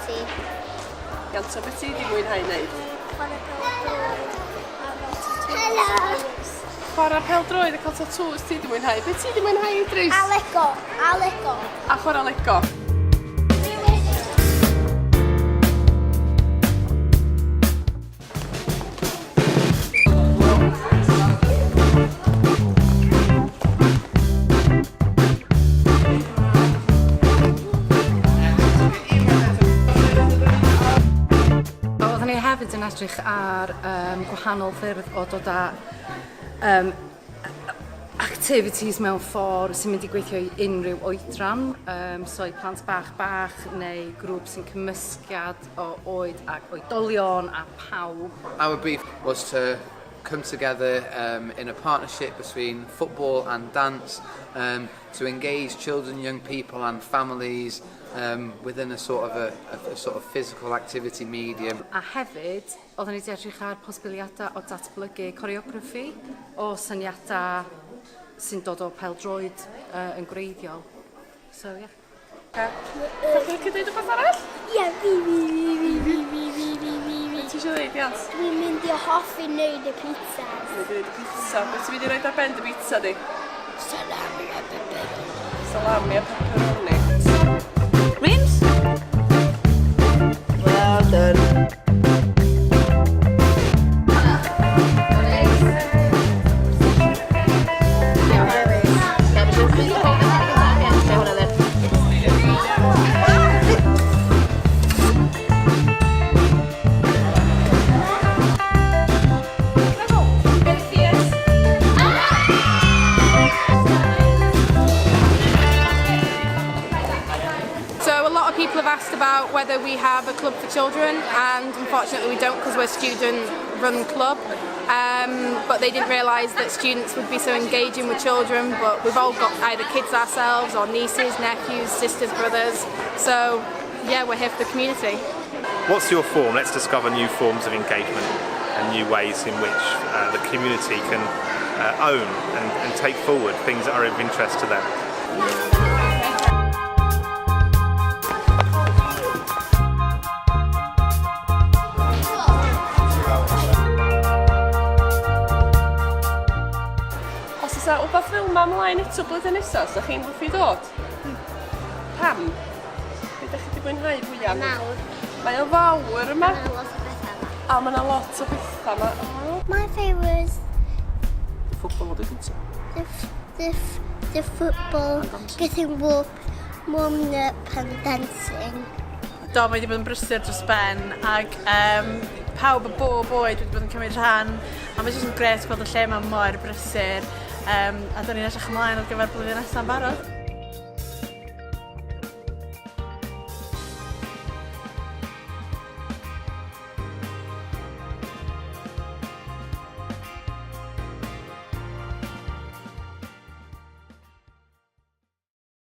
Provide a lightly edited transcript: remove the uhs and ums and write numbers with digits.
ti. Ianto, beth ti 'di mwynhau wneud? Chwarae pêl-droed a cael tatŵs. Chwarae pêl-droed a cael tatŵs ti 'di mwynhau. Beth ti 'di mwynhau Idris? A Lego. A Lego. A chwarae Lego. Oedden ni hefyd yn edrych ar um, gwahanol ffyrdd o dod â um, activities mewn ffordd sy'n mynd i gweithio i unrhyw oedran, um, so i plant bach bach neu grŵp sy'n cymysgiad o oed ac oedolion a pawb. Our brief was to come together um, in a partnership between football and dance um, to engage children, young people and families um, within a sort of a, a, a sort of physical activity medium. A hefyd, oedden ni wedi edrych ar posibiliadau o datblygu coreograffi o syniadau sy'n dod o pêl-droed uh, yn gwreiddiol. So, yeah. Dach chi'n licio deud rhywbeth arall? Ie, fi, fi, fi, fi, fi, fi, fi, fi, fi, fi. Ti eisiau dweud, Iant? Dwi'n mynd i hoffi wneud y pizza. Mynd i wneud y pizza. Beth ti'n mynd i roed ar ben dy pizza di? Salami a pepperoni. Salami a pepperoni. Rims? Well done. So a lot of people have asked about whether we have a club for children and unfortunately we don't because we're a student run club. Um, but they didn't realise that students would be so engaging with children but we've all got either kids ourselves or nieces, nephews, sisters, brothers. So yeah, we're here for the community. What's your form? Let's discover new forms of engagement and new ways in which uh, the community can uh, own and, and take forward things that are of interest to them. Os oes 'na wbath fel 'ma mlaen eto blwyddyn nesa, 'sa chi'n hoffi dod? Pam? Be 'dach chi 'di mwynhau fwya? Mawr. Mae o'n fawr yma. Mae lot o bethau yma. A mae 'na lot o bethau yma. My favourite The football ydy gynta. The, the, the football, getting warm, warmed up and dancing. Do, mae wedi bod yn brysur dros ben ac um, pawb o bob oed wedi bod yn cymryd rhan a mae jyst yn gret gweld y lle yma mor brysur um, a da ni'n edrych ymlaen ar gyfer blwyddyn nesaf yn barod.